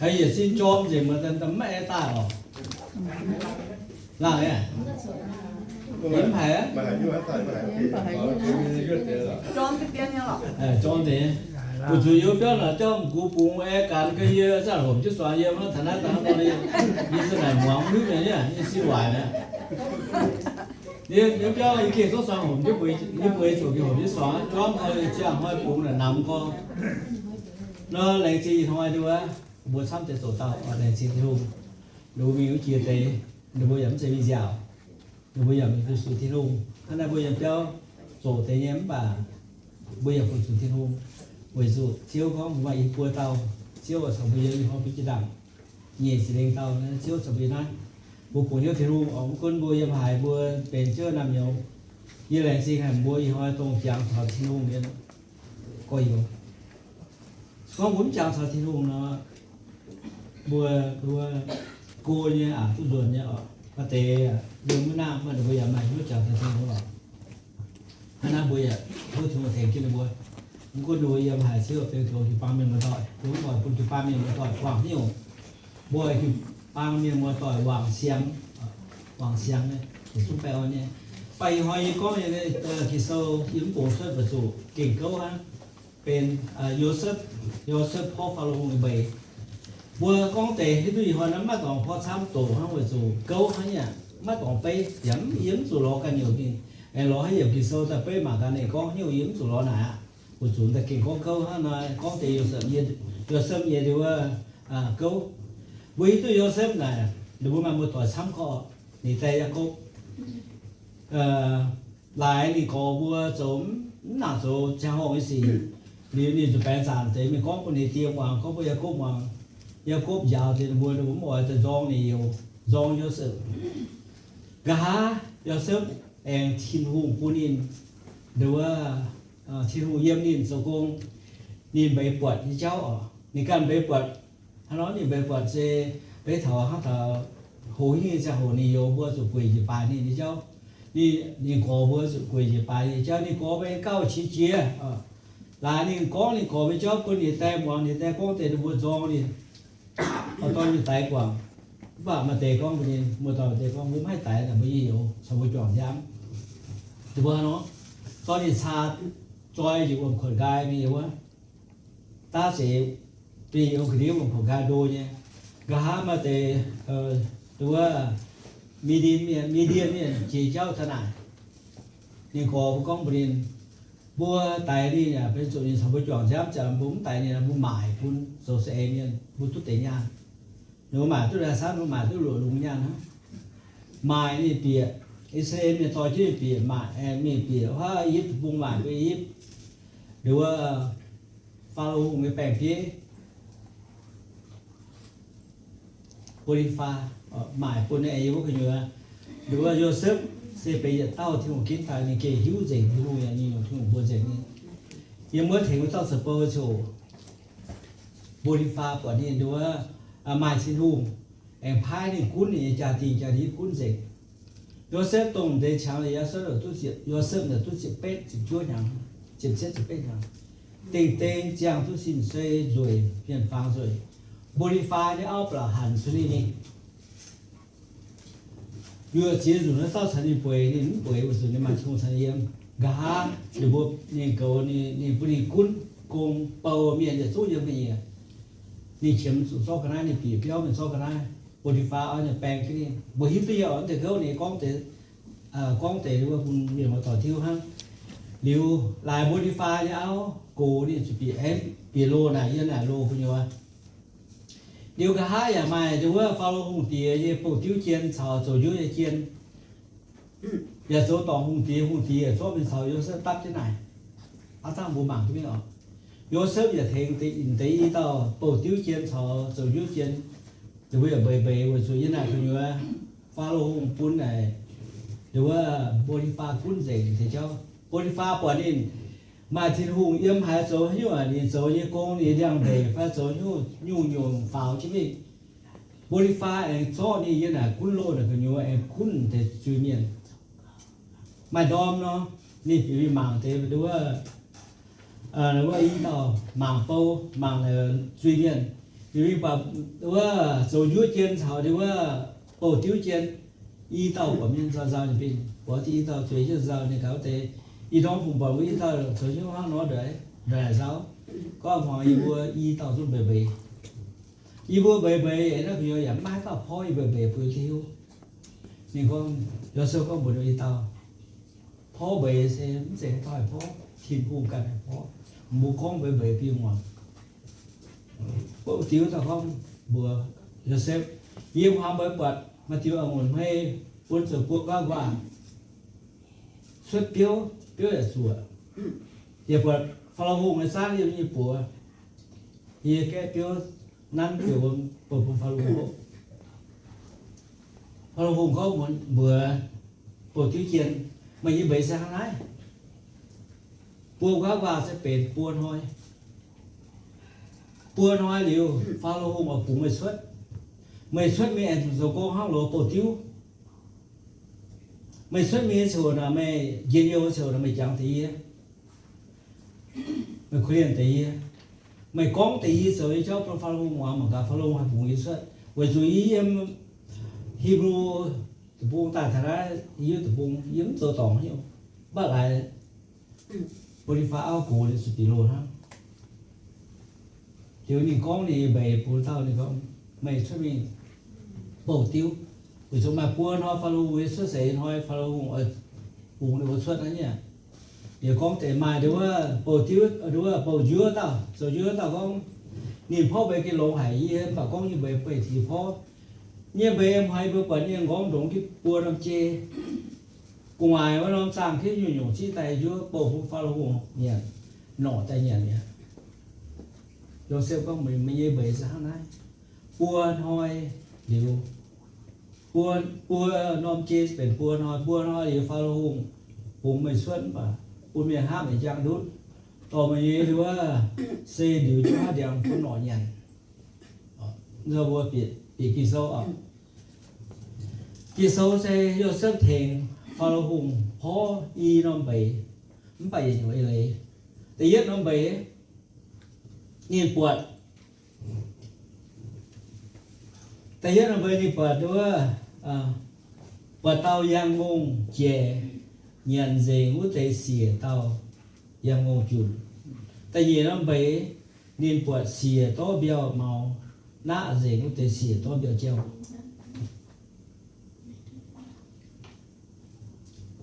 Yietc sin jorm nzengc, maiv aengx daaih oc. Laangh nyei, yiem haic aqv. Jorm nzengc. Weic zuqc yiem biauv naaic jauv m'gux bungx aengx ganh ga'yie zanc lomc jienv suangx yiem hnangv, taux naaiv daaih hnangv nor, yie se naaic muangx hiuv nyei, yie sin waaic naaic. Yie biauv yie gengh zorqv suangx lomc jienv, yie bueix zuqc gengh lomc jienv suangx, jorm nor yie ziangh hnoi bungx naaic namx gorngv. Nor laengz zingh ih hnoi nduov, mbuo camv deix zoqc dauh, laengz zingh Tin-Hungh. Ninh mbuo mingh wuov jiex deix, ninh mbuo yaac mv zeiz mingh nziaauc. Ninh mbuo yaac mingh fu-sux Tin-Hungh. Hnangv naaiv mbuo yiem biauv zoqc deix nyei mv baac mbuo yaac fu-sux Tin-Hungh. Weic zuqc Ziouv gorngv mbuo maaih i buo dauh, Ziouv oix caux mbuo yiem ih hnoi mbuo jiex ndaangc nyeic ziepc lengh dauh, Ziouv caux mbuo yiem naaiv. Mbuo bungx hnyouv Tin-Hungh oc, mv gunv mbuo yiem haaix mbuo benx Ziouv naamh nyouz. Yie laengz zingh haic mbuo ih hnoi dongh jangx caux Tin-Hungh mienh gorx-youz. Se gorngv mbuo mv jangx caux Tin-Hungh nor, mbuo, mbuo go nyei aqc duqv nzuonx nyei oc. Maaih deix yiem wuov naaiv, maaih deix mbuo yaac maaih hnyouv jangx caux Tin-Hungh oc. Hnangv naaiv mbuo yaac tov Tin-Hungh tengx jienv ninh mbuo. Mv gunv ninh mbuo yiem haaix, Ziouv beu tongx jiu-baang mienh muoz-doic, bun oix bun jiu-baang mienh muoz-doic guangc hnyouv, mbuo jiu-baang mienh muoz-doic wangc siangx, wangc siangx nyei, yietc zungv baengh orn nyei. Mv baac ih hnoi yie gorngv nyei Ging-Sou yie mv bungx cuotv weic zuqc gengh gouv hnangv. Benx Yosepv, Yosepv porv Faalo Hungh nyei mbeix. Mbuo gorngv deix hiuv duqv ih hnoi naaiv maiv dorngx porv camv doqc hnangv weic zuqc gouv hnangv yaac maiv dorngx beiv, yaac yie mv zuqc lorz ganh nyungc, aengx lorz haaix yiemc Ging-Sou daaih beiv mangc gaax ninh gorngv hnyouv, yie mv zuqc lorz naaic aqv. Weic zuqc daaih gengh gorngv gouv hnangv nor, gorngv deix Yosepv, Yosepv nyei wuov gouv. Mbuo hiuv duqv Yosepv naaic, ninh mbuo maaih muoz-doic camv gorqv, ninh die Yaakopv. Laaix ninh gorx mbuo zoux mv nangc zoux ziangh horngh nyei sic, liuz ninh zuqc baengx zaanc deix mingh gorngv bun ninh die muangx, gorngv bun Yaakopv muangx. Yaakopv njaaux deix ninh mbuo, ninh mbuo mv oix daaih nzorng ninh youz, nzorng Yosepv. Nqa'haav Yosepv aengx Tin-Hungh bun ninh, nduov, Tin-Hungh yiem ninh zoux gong, ninh mbeix buatc nyei jauv oc. Ninh ganh mbeix buatc, hnangv nor ninh mbeix buatc se beiv taux hnangv taux hoz hingv nyei ziangh hoc ninh youz mbuo zuqc gueic njiec baaix ninh nyei jauv. Ninh, ninh gorx mbuo zuqc gueic njiec baaix ninh nyei jauv, ninh gorx mbuo gauh qiex jiez. Laaix ninh gorngv ninh gorx mbuo jauv bun ninh die muangx, ninh die gorngv deix ninh mbuo nzorng ninh, oix dorh ninh daix guangc. Mv baac maaih deix gorngv mbuox ninh, muoz-doic maaih deix gorngv, mbuo mv haih daix naaic, mbuo nyei youz caux mbuo juangc nziaamv. Ninh mbuo nor, dorh ninh caa zoi njiec wuom-koqc nqaai mingh wuov, daav zeiz bun ninh yiem ga'ndiev wuom-koqc nqaai ndo nyei. Nqa'haav maaih deix, wuov, Midian mienh, Midian mienh jiex jauv taux naaic. Ninh gorx mbuo gorngv mbuox ninh, mbuo daix ninh yaac benx zuqc ninh caux mbuo juangc nziaamv ziangx, mbuo mv daix ninh, mbuo maaic bun zoux saeng-eix mienh, mbuo duqv deix nyaanh. Ninh mbuo maaic duqv lai-saav, ninh mbuo maaic duqv luoqc lungz nyaanh hnangv. Maaic ninh bieqc, I^saa^laa^en mienh dorh jienv ninh bieqc, maaic, aengx mingh bieqc huaav I^yipv Deic-Bung, maaic mbuo I^yipv. Nduov, Faalo Hungh nyei baeng-bieiv, Bo^ti^faa, maaic bun aengx yiem wuov gu'nyuoz. Nduov, Yosepv se benx yietc dauh Tin-Hungh ginv daaih, ninh gengh hiuv nzengc Tin-Hungh, yaac nyungc-nyungc Tin-Hungh mbuox nzengc ninh. Yiem wuov tengx wuov dauh ziepc bou ziouc Bo^ti^faa buatc ninh, nduov, maaih Tin-Hungh aengx paaiv ninh gunv ninh nyei jaa-dingh, jaa-dingh gunv nzengc. Yosepv dongh deix qangx liuz, Yosepv duqv ziepc, Yosepv naaic duqv ziepc betv ziepc juov hnyangx, ziepc cietv ziepc betv hnyangx. Dengh deng ziangh duqv sin sei nzueic, mienh fangx nzueic. Bo^ti^faa nyei auv ba'laqc hanc cuotv ninh mingh. Yuoqc ziex nzunc naaiv dauh caux ninh bueix, ninh mv bueix weic zuqc ninh maaih Tin-Hungh caux ninh yiem. Nqa'haav ninh mbuo, ninh goux ninh, ninh bun ninh gunv gong bou mienh yietc zungv yiem ga'nyiec. Ninh qiemx zuqc zorqv ga'naaiv, ninh bieqc biauv mingh zorqv ga'naaiv. Bo^ti^faa oix ninh baeng jienv ninh. Mbuo hiuv duqv yie oc, naaiv deix gouv ninh gorngv deix, gorngv deix wuov bun mienh muoz-doic hiuv hnangv. Liuz laaix Bo^ti^faa nyei auv gox ninh zuqc bieqc, aengx bieqc loz naaic, yiem naaic loz gu'nyuoz. Liuz nqa'haav yaac maaih deix wuov Faalo Hungh diex nyei bouh diuv jien caux zoux njuov nyei jien. Yaac zoux dorngc hungh diex, hungh diex yaac zorqv mingh caux Yosepv dapv jienv naaic. Aav dangh mbuo mangc duqv mingh oc. Yosepv yaac tengx deix, deix i dauh bouh diuv jien caux zoux njuov jien. Ninh mbuo yaac mbeix mbeix weic zuqc yiem naaic gu'nyuoz Faalo Hungh bun naaic, deix wuov Bo^ti^faa gunv nzengc deix jauv. Bo^ti^faa buatc ninh maaih Tin-Hungh yiem haaix, zoux haaix nyungc ninh zoux nyei gong, ninh ndiangx-ndeic fai zoux haaix nyungc, nyungc-nyungc faaux jienv mingh. Bo^ti^faa aengx zorqv ninh yiem naaic gunv loh naaic gu'nyuoz aengx gunv deix zuiz-mienh. Maaih ndorm nor, ninh bieqc mingh mangc deix wuov, wuov i dauh mangc bou, mangc zuiz-mienh. Liuz mingh buatc wuov zoux njuov jien caux ninh wuov bouh diuv jien, i dauh buatc mienh nzauh nzauh nyei mienh, buatc i dauh zueiz jienv nzauh ninh gaax wuov deix, i ndorm fungc buatc mbuo i dauh zoux hnyouv hnangv nor ndoic nzauh. Gorngv hmuangx yie mbuo i dauh zungv mbeix mbeix. Yie mbuo mbeix mbeix aeqv, naaiv gu'nyuoz yaac maiv maaih haaix dauh porv yie mbeix mbeix bun hiuv. Ninh gorngv, Yosepv gorngv mbuox ninh i dauh, porv mbeix se mv zeiz haaix dauh haih porv, Tin-Hungh ganh haih porv. Mbuo gorngv mbeix mbeix bun yie muangx. Bouh diuv dauh gorngv mbuox Yosepv, Yie mv haih mbeix buatc maaih diuh a'ngunc hmei bun zoux buo nqaaiv nquaah cuotv biouv, biouv yaac zuoqc. Yie buatc Faalo Hungh nyei zaanv yiem yie buoz. Yie gaeqv biouv nanv ziouc bun, bun Faalo Hungh hopv. Faalo Hungh gorngv mbuox bouh diuv jien, Meih nyei mbeix se hnangv naaiv. Buo nqaaiv nquaah se benx buo hnoi. Buo hnoi liuz, Faalo Hungh oix bungx meih cuotv. Meih cuotv mingh aengx zuqc zoux gong hnangv loz bouh diuv. Meih cuotv mingh nyei ziangh hoc naaic, meih njien-youh ziangh hoc naaic meih jangx deix yie, meih korv-lienh deix yie, meih gorngv deix yie zoux nyei jauv bun Faalo Hungh muangx, mangc gaax Faalo Hungh haih bungx yie cuotv. Weic zuqc yie yiem Hipv^lu Deic-Bung daaih taux naaiv, yie Deic-Bung yie mv zoux dorngc hnyouv, mv baac laaix Bo^ti^faa auv gox liuz zuqc diqc loh hnangv. Liuz ninh gorngv ninh nyei mbeix bun dauh, ninh gorngv, Meih cuotv mingh bouh diuv. Weic zuqc maaih buo hnoi Faalo Hungh nyei cuotv seix hnoi, Faalo Hungh oix bungx ninh mbuo cuotv naaiv nyei. Liuz gorngv deix maaih nduov bouh diuv, nduov bouh njuov dauh, zoux njuov dauh gorngv, Ninh porv mbeix gengh longx haic, yie mv baac gorngv nyei mbeix meih ziouc porv. Nyei mbeix yiem haaix mbuo buatc nyei nqorngv ndongx jienv buo norm jei. Gu'nguaaic wuov norm zaangh jienv nyungc-nyungc zieqv daaih njuov bouh bun Faalo Hungh nyanc, norqc daaih nyanc mi'aqv. Yosepv gorngv, Meih nyei mbeix se hnangv naaiv. Buo hnoi liuz, buo, buo norm jei benx buo hnoi, buo hnoi liuz Faalo Hungh bungx meih cuotv mv baac bun mienh hnamv meih njang ndutv, dorh meih nyei nduov se ndiux jienv haav ndiangx bun norqc nyanc. Nzunc mbuo bieqc, bieqc Ging-Sou oc. Ging-Sou se Yosepv tengx Faalo Hungh porv i norm mbeix, mv baac yietc nyungc eix leiz. Da'yietv norm mbeix, ninh buatc, da'yietv norm mbeix ninh buatc nduov, buatc dauh yangh ngongh jiex nyanc nzengc wuov deix siec dauh yangh ngongh junc. Da'nyeic norm mbeix ninh buatc siec dorv mbiauh maux naqv nzengc wuov deix siec dorv mbiauh jauv.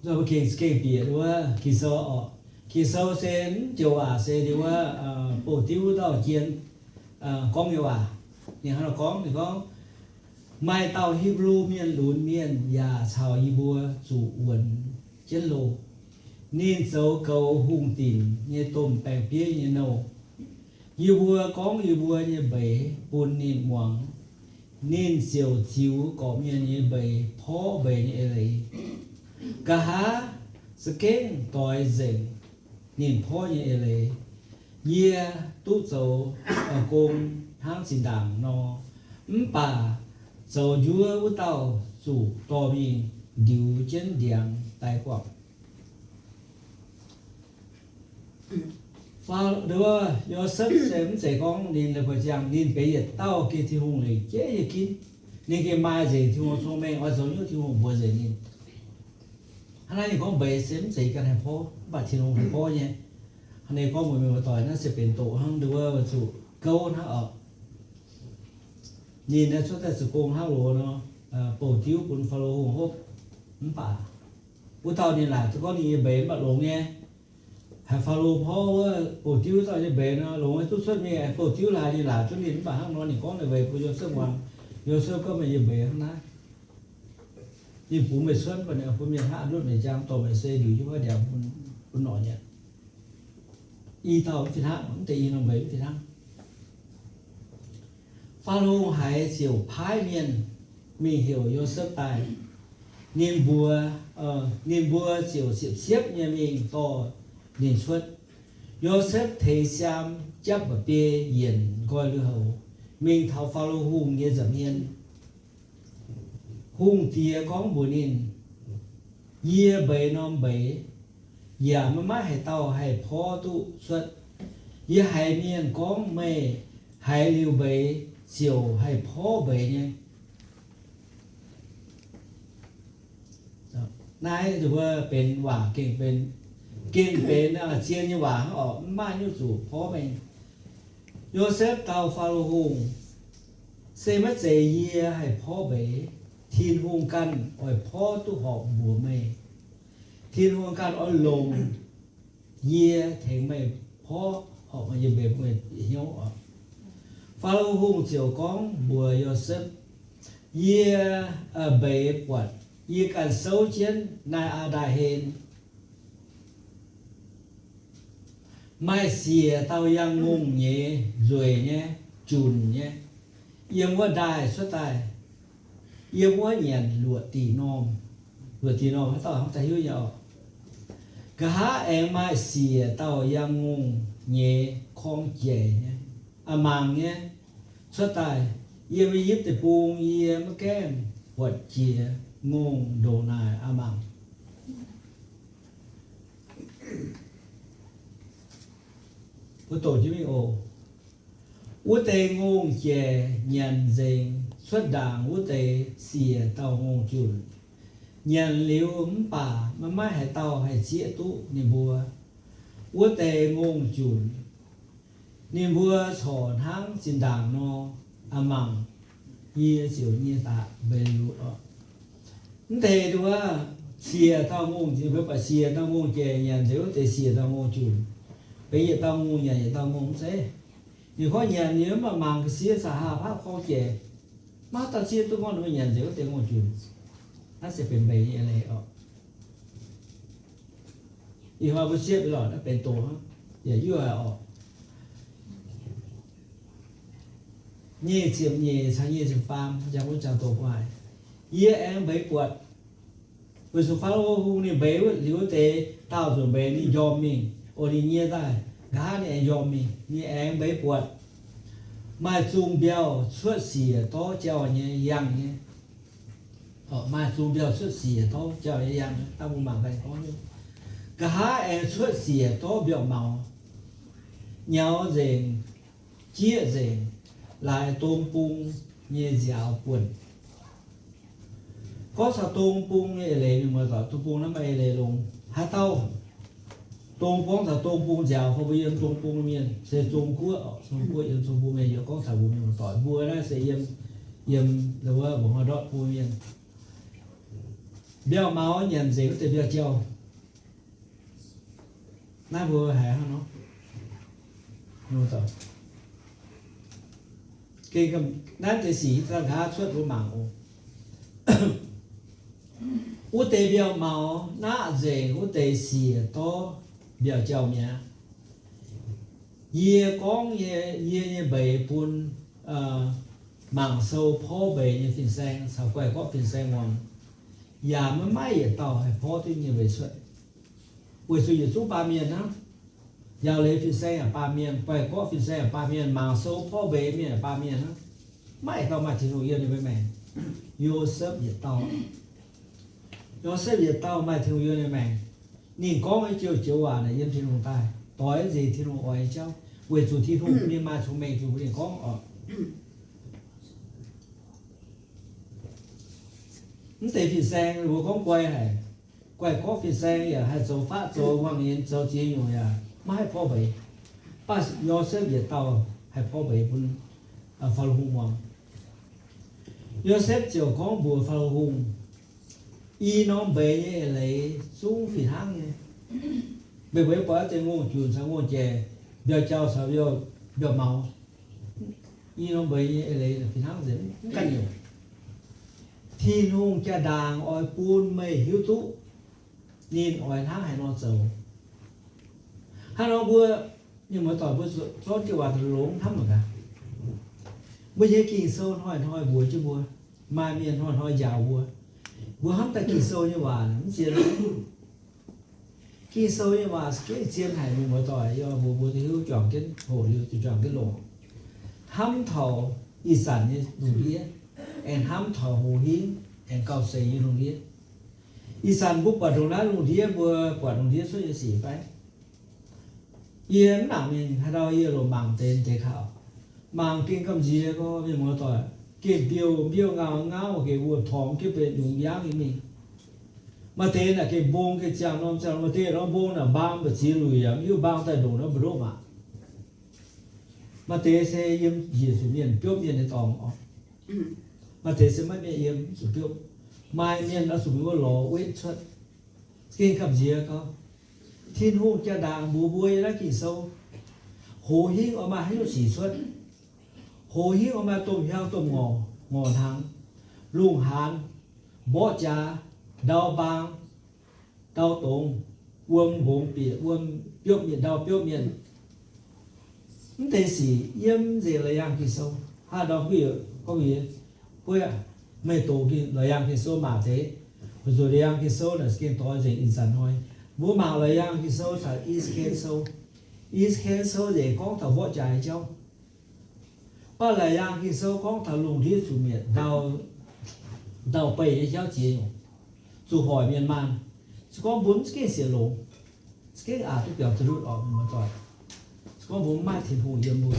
Mbuo gengh, gengh bieqc wuov Ging-Sou oc. Ging-Sou se mv joux waac se liuz wuov bouh diuv wuov dauh jien gorngv nyei waac. Ninh hnangv naaiv gorngv, ninh gorngv, Maaih dauh Hipv^lu mienh lunx mienh yaac caux yie mbuo zuqc wuonx jienv loh. Ninh zoux goux hungh dinc nyei domh baeng-bieiv nyei nouh. Yie mbuo gorngv yie mbuo nyei mbeix bun ninh muangx. Ninh ziouc ziux gorqv-mienh nyei mbeix porv mbeix nyei eix leiz. Nqa'haav za'gengh doix nzengc ninh porv nyei eix leiz. Yie duqv zoux gong hnangv zinh ndaangc nor, mv baac zoux njuov wuov dauh zuqc dorh mingh ndiux jienv ndiangx daaih guangc. Faalo, Yosepv se mv zeiz gorngv ninh la'guaih ziangh, ninh benx yietc dauh gengh Tin-Hungh lengc jeiv nyei ginv. Ninh gengh maaih nzengc Tin-Hungh cong-mengh, oix zoux hnyouv Tin-Hungh mbuox nzengc ninh. Hnangv naaiv ninh gorngv mbeix se mv zeiz ganh haih porv, mv baac Tin-Hungh haih porv nyei. Hnangv naaiv gorngv mbuox mienh muoz-doic, naaiv se benx doqc hnangv nduov zuqc gouv hnangv oc. Ninh naaiv cuotv daaih zoux gong hnangv loz nor, bouh diuv bun Faalo Hungh hopv. Mv baac wuov dauh ninh laaic duqv gorngv ninh nyei mbeix mv baac longx nyei. Haiz Faalo porv wuov bouh diuv dauh nyei mbeix nor, longx nyei, duqv cuotv mingh bouh diuv laaix ninh laaic duqv ninh, mv baac hnangv nor ninh gorngv ninh mbeix bun Yosepv muangx. Yosepv gorngv meih nyei mbeix hnangv naaiv. Ninh bungx meih cuotv, mv baac ninh bun mienh hnangv ndutv meih njang, dorh meih se ndiux jienv wuov ndiangx bun norqc nyanc. I dauh mv fih hnangv, mv deix i norm mbeix mv fih hnangv. Faalo haiz ziouc paaiv mienh mingh heuc Yosepv daaih. Ninh mbuo, ninh mbuo ziouc siepv-siepv nyei mingh dorh ninh cuotv. Yosepv teix siaam japv mba'biei yienc nqoi lui-houx mingh taux Faalo Hungh nyei nza'hmien. Hungh diex gorngv mbuox ninh, Yie mbeix norm mbeix yaac maiv maaih haaix dauh haih porv duqv cuotv. Yie haiz mienh gorngv meih haiz liuz mbeix ziouc haih porv mbeix nyei. Naaiv mbuo benx waac gengh benx, gengh benx zien nyei waac oc, mv maaih nyungc zuqc porv mengh. Yosepv dau Faalo Hungh, Se maiv zeiz yie haih porv mbeix. Tin-Hungh ganh oix porv duqv horpc mbuox meih. Tin-Hungh ganh oix longc yie tengx meih porv horpc yiem mbeix bun meih hnyouv oc. Faalo Hungh ziouc gorngv mbuox Yosepv, Yie mbeix buatc, yie ganh souv jienv naaiv aqv ndaaih hlen. Maaih siec dauh yangh ngongh nyei nzueic nyei, junc nyei, yiem wuov ndaaih cuotv daaih, yiem wuov nyanc luoqc diqc normh. Luoqc diqc normh haaix dauh hnangv daaih hiuv nyei oc. Nqa'haav aengx maaih siec dauh yangh ngongh nyei korng jaic nyei, a'mangc nyei, cuotv daaih, Yiem I^yipv Deic-Bung yie maiv gaengh buatc jiex ngongh ndongc naaic a'mangc. Mbuo doqc jienv mingh oc. Wuov deix ngongh jaic nyanc nzengc cuotv ndaangc wuov deix siec dauh ngongh junc. Nyanc liuz mv baac maiv maaih haaix dauh haih zieqv duqv ninh mbuo wuov deix ngongh junc. Ninh mbuo corc hnangv zinh ndaangc nor a'mangc, yie ziouc nyie daaih mbeix liuz oc. Mv deix nduov, siec dauh ngongh, mbuo baac siec dauh ngongh jaic nyanc nzengc wuov deix siec dauh ngongh junc. Benx yietc dauh ngongh nyanc yietc dauh ngongh mv zeiz. Ninh gorngv nyanc liuz mv baac mangc ga'sie caux haah paaqv korng jaic, maiv dauh zieqv duqv gorngv ninh mbuo nyanc nzengc wuov deix ngongh junc. Naaiv se benx mbeix nyei eix leiz oc. Ih hnoi mbuo zieqv mingh lorqc, naaiv benx doz hnangv, yaac yuov haic oc. Nyic ziepc nyeic caux nyic ziepc faam, jangx wuov jangx doz gu'haic. Yie aengx mbeix buatc. Weic zuqc Faalo Hungh ninh mbeix liuz wuov deix daauh nzunc mbeix ninh njormh mingh, oc, ninh nyie daaih, nqa'haav ninh aengx njormh mingh, ninh aengx mbeix buatc. Maaih zungh mbiauh cuotv siec dorv jauh nyei yangh nyei. Maaih zungh mbiauh cuotv siec dorv jauh nyei yangh, dangh mbuo mangc gaax gorngv nyei. Nqa'haav aengx cuotv siec dorv mbiauh maux, nyaux nzengc, jieqv nzengc, laaix dong bung nyei nziaaux buonc. Gorngv taux dong bung nyei eix leiz, mienh muoz-doic, dong bung naaiv maaih eix leiz longx. Haaix dauh dong, gorngv taux dong bung nziaaux, fai mbuo yiem dong bung mienh se Zong-Guoqv, Zong-Guoqv yiem dong bung mienh, yie gorngv taux mbuo mienh muoz-doic, mbuo naaiv se yiem, yiem wuov mba'hnoi ndortv bung mienh. Mbiauh maux nyanc nzengc wuov deix mbiauh jauh. Naaiv mbuo haiz hnangv nor, naaiv deix sic daaih nqa'haav cuotv mbuo mangc oc. Wuov deix mbiauh maux naqv nzengc wuov deix siec dorv mbiauh jauh mi'aqv. Yie gorngv nyei, yie nyei mbeix bun mangc sou porv mbeix nyei fin-saeng caux guaih gorqv fin-saeng muangx, yaac maiv maaih yietc dauh haih porv duqv nyei mbeix cuotv. Weic zuqc yietc zungv baamh mienh hnangv. Njaaux leiz fin-saeng yaac baamh mienh, guaih gorqv fin-saeng yaac baamh mienh, mangc sou porv mbeix mienh yaac baamh mienh hnangv. Maiv dauh maaih Tin-Hungh yiem ninh mbuo maengc. Yosepv yietc dauh. Yosepv yietc dauh maaih Tin-Hungh yiem ninh maengc. Ninh gorngv nyei joux joux waac naaic yiem Tin-Hungh daaih, doix nzengc Tin-Hungh oix nyei jauv, weic zuqc Tin-Hungh bun ninh maaih cong-mengh zuqc bun ninh gorngv oc. Mv deix fin-saeng mbuo gorngv guai haic. Guaih gorqv fin-saeng yaac haih zoux fatv zoux hmuangx nyei, zoux ziex nyungc yaac maiv haih porv mbeix. Mv baac Yosepv yietc dauh haih porv mbeix bun Faalo Hungh muangx. Yosepv ziouc gorngv mbuox Faalo Hungh, I norm mbeix nyei eix leiz zungv fih hnangv nyei. Meih mbuo buatc deix ngongh junc caux ngongh jaic, mbiauh jauh caux mbiauh maux, i norm mbeix nyei eix leiz fih hnangv nzengc, mv ganh nyungc. Tin-Hungh jaa-ndaangc oix bun meih hiuv duqv ninh oix hnangv haaix nor zoux. Hnangv nor mbuo mienh muoz-doic mbuo zorqv diuh waac longx hnamv mangc gaax. Mbuo nyei Ging-Sou hnoi-hnoi mbuox jienv mbuo, maaih mienh hnoi-hnoi njaaux mbuo. Mbuo hnamv daaih Ging-Sou nyei waac mv zien. Ging-Sou nyei waac gengh zien haic, mienh muoz-doic, yie mbuox mbuo hiuv juangc jienv hoqc liuz zuqc juangc jienv longx. Hnamv taux ih zanc nyei lungh ndiev, aengx hnamv taux hoz hingv aengx gauh seix nyei lungh ndiev. Ih zanc mbuo buatc ndongc naaiv lungh ndiev, mbuo buatc lungh ndiev cuotv nyei sic fai? Yie mv nangc mingh haaix ndau yie loc mangc deix deix kaux. Mangc gengh gamh nziex gorngv mienh muoz-doic, gengh mbiouh mbiouh ngauh ngauv gengh wuom-torngx jienv benx nyungc yangv nyei mingh. Maaih deix naaic gengh mbong gengh ziangh norm ziangh, maaih deix norm mbong naaic mbaang mbu'ziex luic yaac mv hiuv mbaang daaih ndongc naaiv mbu'ndongv maah. Maaih deix se yiem njiec zuqc mienh biopv mienh nyei dorngx oc. Maaih deix se maiv mienh yiem zuqc biopv. Maaih mienh oix zuqc mingh wuov lorz wetv cuotv. Gengh gamh nziex gorngv, Tin-Hungh jaa-ndaangc mbuox mbuo yiem naaiv Ging-Sou, hoz hingv oix maaih haaix nyungc sic cuotv. Hoz hingv oix maaih domh hiuang domh ngorc, ngorc hnaangx, lungh haanz, mborqv jaax, ndau mbaang, ndau dongz, wuom mbongx bieqc, wuom biopv mienh, ndau biopv mienh. Mv deix sic yiem nzengc Laauc Yaangh Ging-Sou. Hnangv ndorm gu'nyuoz gorngv nyei, buov, meih doqc Laauc Yaangh Ging-Sou mangc deix, weic zuqc Laauc Yaangh Ging-Sou naaic za'gengh doix nzengc ih zanc hnoi. Mbuo mangc Laauc Yaangh Ging-Sou caux E C K Sou. E C K Sou nzengc gorngv taux mborqv jaax nyei jauv. Mv baac Laauc Yaangh Ging-Sou gorngv taux lungh ndiev zuqc mietc ndau, ndau-beih nyei jauv ziex nyungc, zuqc hoic mienh maanh. Se gorngv mbuo mv za'gengh sienx longx, za'gengh aqc duqv biaux duqv ndutv oc, muoz-doic. Se gorngv mbuo mv maaih Tin-Hungh yiem mbuo,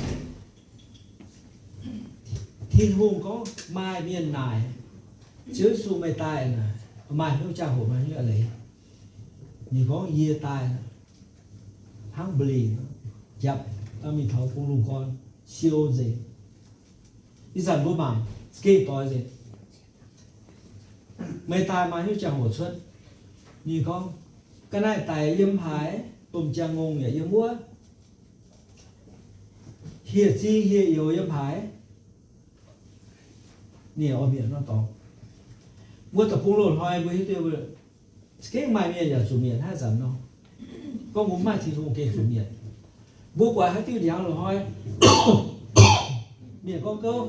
Tin-Hungh gorngv maaih mienh naaic, Ziouv Yesu meih daaih naaic, maaih hnyouv jangx-hoc, maaih hnyouv a'leiz. Ninh gorngv, Yie daaih hnangv mba'lingc, japc daaih mingh taux bung lungh gorn, siou nzengc. Ih zanc mbuo mangc za'gengh doix nzengc. Meih daaih maaih hnyouv jangx-hoc cuotv. Ninh gorngv, Ga'naaiv daic yiem haaix, domh jangx-ngongh yaac yiem wuov. Hieh zing hieh youz yiem haaix? Ninh oix mietc norm dorngx. Mbuo deic-bung loz-hnoi mbuo hiuv duqv, za'gengh maaih mienh yaac zuqc mietc hnangv ih zanc nor. Gorngv mbuo mv maaih Tin-Hungh gengh zuqc mietc. Mbuo buatc haaix diuh ndiangx loz-hnoi, mienh gorngv gouv,